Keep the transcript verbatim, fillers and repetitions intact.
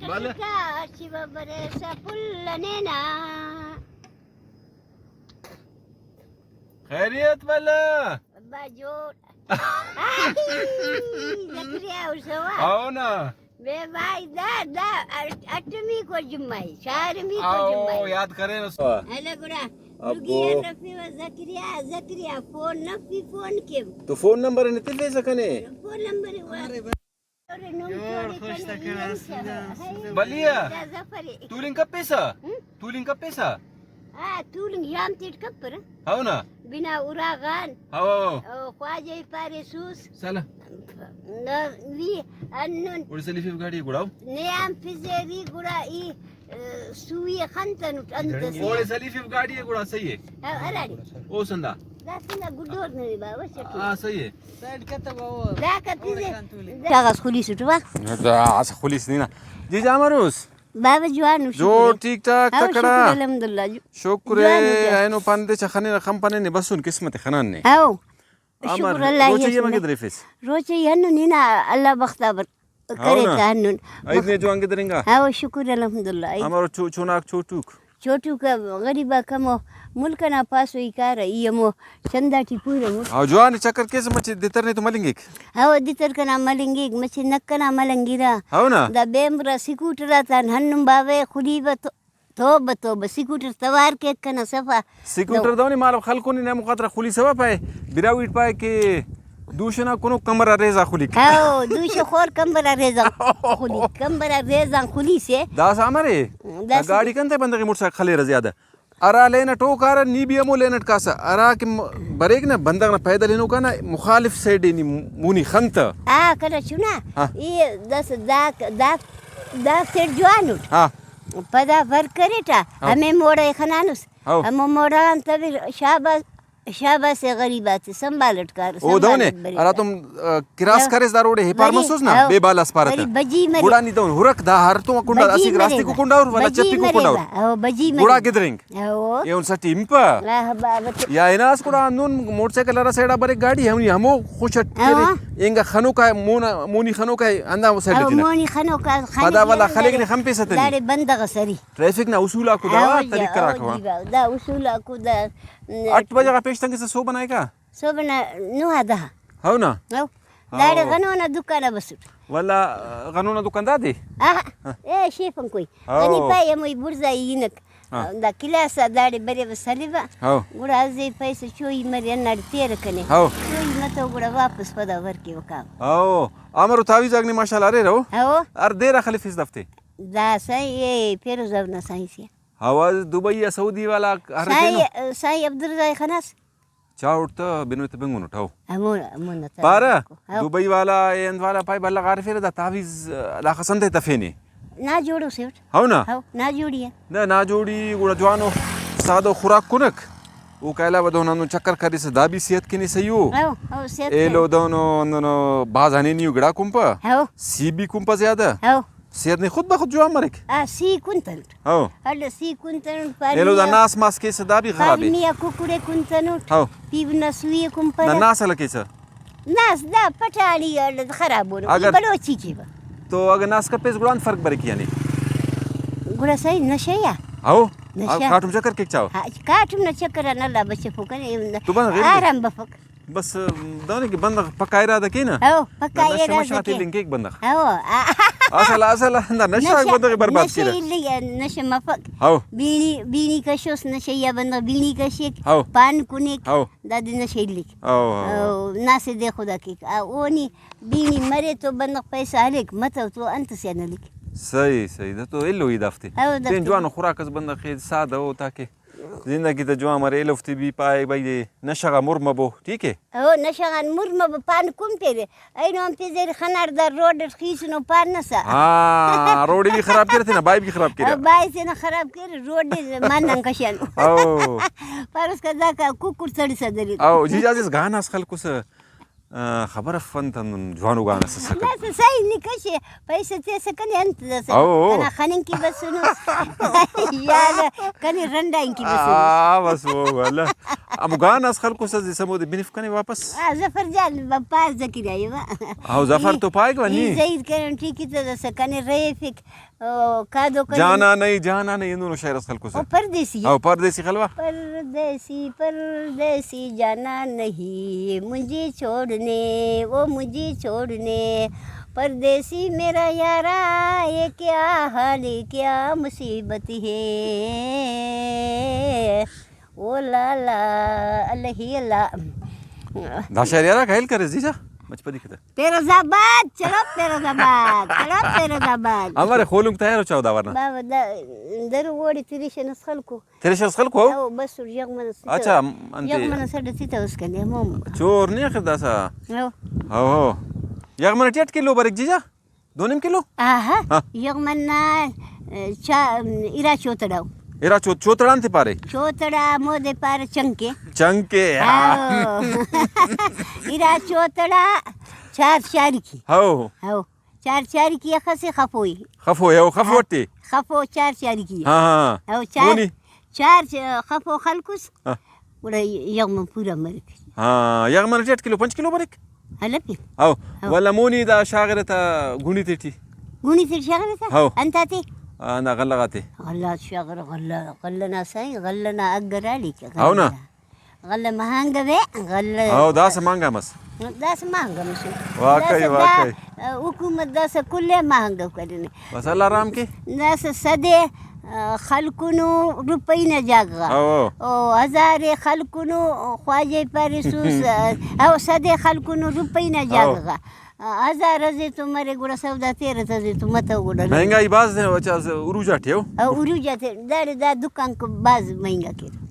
بلہ۔ ٹکا شیوا بریسہ پھل نینا۔ خیریت بلہ۔ ابا جوڑ۔ زکریا اسوا۔ او نا۔ بے بھائی دا، دا اٹ-، اٹمی کو جمعہ ہے، چارمی کو او، جمعہ ہے۔ یاد کرے اس۔ ہلو گڑا۔ ابو۔ لگی رفیع و زکریا، زکریا فون نفی فون کے۔ تو فون نمبر نے تفیسہ کنے؟ فون نمبر ہوا۔ جوڑ خوش تکڑا سودا، سودا۔ بلیا۔ تولنگ کپیسہ؟ ہم؟ تولنگ کپیسہ؟ آ، تولنگ یام تیٹ کپر۔ ہو نا؟ بنا اراغان۔ ہو۔ او، خواجہ ای پاریسوس۔ سلام۔ نہ، وی انون۔ اوڑے سلیفیو گاڑی گڑا۔ نیام پزیری گڑا ای، ا، سوئی خنتنٹ انت سے۔ اوڑے سلیفیو گاڑی گڑا صحیح ہے۔ ہاں، ہراڑے۔ او سندا۔ دا سندا گڈور نے بابا شکو۔ ہاں، صحیح ہے۔ سائیڈ کتو بابا۔ دا کتو سے۔ کاغذ خلیس اٹھوا۔ دا اس خلیس نہیں نا۔ جی جا مروس۔ بابا جوان او، جوڑ شکر ہے۔ ٹھیک ٹھاک، ہاؤ، تکڑا؟ شکر الحمدللہ۔ جو-، شکر جوان او ہے، جوان۔ اینو پندے چا خننہ، خن پننے، بسن قسمت خنانے۔ ہاؤ۔ امر شکر اللہ، روچہ یما گدریفس۔ روچہ ہنو نینا اللہ بختاور ہاؤ کرے نا۔ تا ہنون۔ عید نے جوان گدرینگا؟ ہاؤ، شکر الحمدللہ۔ عید۔ امر چو-، چوناک چوٹوک؟ چوٹوک غریبا کمو ملک ئنا پاسو ای کارہ، ای ہمو چندہ ٹی پورہ مُر۔ ہاؤ، جوان چکر کیسہ، مچہ دتر نے تو ملنگک؟ ہاؤ، دتر کنا ملنگک، مچہ نک ئنا ملنگرہ۔ ہاؤ نا؟ دا بیمرا سکوٹر آتان ہندن باوہ خلیوہ تو-، توبہ توبہ، سکوٹر توار کیک کنا صفا۔ سکوٹر دہنے مالو خلکنے نے ہمو خاطرا خلیسوہ پائے، براہوئی ٹی پائے کہ دوشہ نا کنو کمبر آ ریزا خلیک۔ ہاؤ، دوشہ خور کمبر آ ریزا خلیک، کمبر آ ریزان خلیسہ۔ داسہ امرے؟ داسہ گاڑی کنتہ بندغے موٹر سائیکل خلیرہ زیادہ۔ ہرا لین اٹ او کارہ، نی بھی ہمو لین اٹ کاسہ۔ ہرا کہ م-، بریک نا، بندغ نا پیدل ہنوکا نا مخالف سائیڈ ئے نی مونی خن تہ۔ آ، کنا چنا، ہاں۔ ای دس دا، دا، دا سیٹ جوان اٹ۔ ہاں۔ پدا ورک کریٹہ، ہاں۔ ہمے موڑ ئے خنانس۔ ہاں۔ ہمو موڑ آن تبر شاباس، شاباس غریب آتے سنبھال اٹ کارہ، او دہنے، سنبھال اٹ بریک۔ ہراتم، آ، کراس ہاں۔ کریس دا روڈ ئے، ہپار وری، مسوس نا، ہاں۔ بے بال آ اسپارہ وری تہ۔ بجی مرے۔ گڑا نی دہن ہرک دا ہر تو کنڈا بجی اسہ مرے راستے کو با۔ کنڈا اور ولدا بجی چپی کو مرے کنڈا اور۔ با۔ او بجی مرے گڑا با۔ گدرینگ۔ او۔ ایہن سٹی ہنپہ۔ آہ، بابت۔ یا ہناس گڑا ہندن موٹر سائیکل ہرا سائیڈا بریک گاڑی ہمونی ہمو خوش اٹ ہاں۔ کرے۔ اینگا خنوکا مونا، مونی خنوکا ہندا سائیڈ او، ٹی نا۔ مونی خنوکا خنک پدا ولدا ہندا خلیک نے داڑے، خنپیسہ تہ نی۔ داڑے بندغ اس ارے۔ ٹریفک نا اصول آکو دا او جی، تریکہ او ہراکا۔ جی با، دا اصول آکو دا۔ اٹ بجہ غا پیش تنگسہ صبح نا ایکا؟ صبح نا نہہ آ دہ۔ ہو نا؟ ہو۔ داڑے ہاؤ۔ غنو نا دکان آ بسٹ۔ ولا، غنو نا دکان دادے؟ آہا۔ ہاں۔ اے شیفنگ کوئی۔ ہاؤ۔ غنی پائے ہموئی بڑزائی ہنک۔ ہاں۔ دا کلاس آ داڑے بریوہ سلوہ۔ ہاؤ۔ گڑا ازے پیسہ چوئی مرے ہنداڑے تیرہ کنے۔ ہاؤ۔ چوئی متو گڑا واپس پدا ورکیوہ کاوہ۔ ہاؤ۔ آ مرو تعویذ آک نے ماشاءاللہ ارے رہو۔ ہاؤ۔ ہر دیر آ خلفیس دافتے؟ دا سائیں اے پیروز ابنا سائیں سے۔ ہاؤ، دبئی آ سعودی والا ہر سائیں، تینو؟ سائیں عبدالرزاق خناس۔ چاہوٹ تہ بنوئی تہ بنگنٹ، ہو۔ ہمو، ہمو نا تعویذ پارہ، ہو۔ دبئی والا، اے انت والا پائے، بھلا غارفیرہ دا تعویذ، آ، داخس انتئے تفینے؟ نا جوڑو سے اٹ۔ ہو نا؟ ہو، نا جوڑی ء۔ نہ، نا جوڑی گڑا جوانو سادو خوراک کنک۔ اوکا علاوہ دہن ہندن چکر کریسہ دا بھی صحت کنے صحیح او۔ ہو، ہو، صحت ایلو کنے۔ دہنو ہندن بھاز ہنینیو گڑاک کنپہ۔ ہو۔ سی بھی کنپہ زیادہ۔ ہو۔ صحت نے خود بخود جوان مریک۔ آ، سی کنتنٹ۔ ہو۔ اڈ سی کنتنٹ، ایلو دا پارنی آ، ناس ماس کیسہ دا بھی خراب ء۔ پارنی آ ککڑے کنتنٹ، ہو۔ پیو نا سوئی ء کنپرہ۔ دا ناس ہلہ کیسہ؟ ناس دا پٹاڑی اڈ خراب ہونو، ای اگر بلوچی کیوہ۔ تو اگر ناس کپیس گڑا انت فرق بریک یعنی؟ گڑا صحیح نشہ یا؟ ہو۔ نشہ۔ آ، کاٹم چکر کیک چاوہ؟ ہا، کاٹم نا چکر آن اللہ بچفو کنے، تو بندغ غیب دے۔ آرام بفک۔ بس، دانے کہ بندغ پکا ارادہ کینہ۔ ہو، پکا دا نشہ ارادہ مشہ غاتے کین۔ لنگ کیک بندغ۔ ہو۔ اصل، اصل ہندا نشہ غاک بندغ ئے برباد نشہ کیرہ۔ الگ، نشہ مفک۔ ہو۔ بیڑی، بیڑی کشوس، نشہ یا بندغ بیڑی کشیک، ہو۔ پان کنیک، ہو۔ دادے نشہ الک۔ ہو، ہو۔ او، ناسے دے خدا کیک۔ آ، او نی بیڑی مرے تو بندغ پیسہ ہلیک، متو تو انت سے آن ہلیک۔ صحیح، صحیح۔ دا تو ایلو ای دافتے۔ ہو، دافتے۔ تین جوانو خوراک اس بندغ خے سادہ ہو تاکہ زندگی تہ جوان مرے، ایلوفتے بھی پائے بھئی نشہ غا مر مبو، ٹھیک ہے؟ او نشہ غان مر مبو، پان کن پیرے۔ اینو ہم پزیر خناٹ دا روڈ اٹ خیسنو پان نسا۔ ہاں، روڈ بھی خراب کرے تینا، بائے بھی خراب کرے۔ او بائے تینا خراب کرے، روڈ ماننگ کشن۔ او۔ پاروس کا داکا ککڑ سڑسا دریرہ۔ او، جی جازیس گانا اس خلکوسہ۔ آ، خبر اف انت ہندن جوانو گانا اس اسکہ۔ داسہ صحیح نی کشے، پیسہ تیسہ کنے انت داسہ۔ او، او۔ کنا خننگ کہ بسنس۔ یار، کنے رنڈائنگ کہ بسنس۔ آ، بس او، ولدا۔ ہمو گانا اس خلکوسہ، اسہ ہمودے بنف کنے واپس۔ آ، ظفر جان، با-، پاس ذکر آئی با۔ ہاں، ظفر تو پائک با ای نی۔ زہیر کرن ٹھیک کتہ داسہ کنے ریفک۔ او، کادو کنے۔ جانا نہیں، جانا نہیں، ہندنو شعر اس خلکوسہ۔ او پردیسی۔ او پردیسی خلوا۔ پردیسی، پردیسی جانا نہیں مجھے چھوڑنے، وہ مجھے چھوڑنے۔ پردیسی میرا یارا، یہ کیا حال، کیا مصیبت ہے۔ او لا لا، الہی اللہ۔ دا شعر یارا گائل کرے زیزا، مچ پدی کتہ۔ پیروز آباد، چلو پیروز آباد، چلو پیروز آباد۔ ہمارے خولنگ تیار ہو چاو دا ورنا۔ بابا، دا، درو وڑی تریشن اس خلکو۔ تریشن اس خلکو؟ او، بس یغمن اس۔ اچھا، انتے۔ یغمن اس اڈ تیتا اس کنے، ہمو۔ چور نہیں آخر داسا۔ او۔ ہو، ہو۔ یغمن ٹی اٹ کلو بریک جیجا؟ دو نیم کلو؟ آہا۔ ہاں۔ یغمن نا، چا-، ارا چوتڑا۔ ارا چو-، چوتڑا انتے پارے؟ چوتڑا مودے پارے چنکے۔ چنکے، ہاں۔ ہاں۔ ارا چوتڑا چار چاریکی۔ ہو۔ ہو۔ چار چاریکی اخسے خفوئی۔ خفوئی، ہو، خفو ہاں۔ اٹی۔ خفو چار چاریکی۔ ہاں، ہاں۔ ہو، چار، مونی۔ چار چ-، خفو خلکس۔ ہاں۔ گڑا یغمن پورا مریک۔ ہاں، یغمن ٹی اٹ کلو، پنچ کلو بریک؟ الپی۔ ہو۔ ہو۔ ولدا مونی دا شاغرہ تا گونی تیٹی۔ گونی تیٹی شاغرہ تا؟ ہو۔ انتاتے؟ آ، ہندا غلہ غاتے۔ غلہ شاغرہ، غلہ، غلہ نا سائیں، غلہ نا اگر آ لیکہ، ہو نا؟ غلہ۔ غلہ مہانگہ وے، غلہ۔ ہو، داسہ مہانگہ مس۔ داسہ مہانگہ مسو۔ واقعی، داسہ دا، واقعی۔ آ، حکومت داسہ کل ءِ مہانگہ کرینے۔ بس اللہ رحم کے۔ داسہ سدے، آ، خلکنو روپئی نا جاگہ غا۔ او۔ او ہزار ءِ خلکنو، خواجہ ءِ پاریسس، آ، او سدے خلکنو روپئی نا جاگہ غا۔ آ، ہزار اسے تو مرے گڑا سودا تیرہ اسے تو متو گڑا۔ مہنگائی بھاز دے، اچھا، عروج آٹی او۔ او عروج آتے، داڑے دا دکان کو بھاز مہنگا کیر۔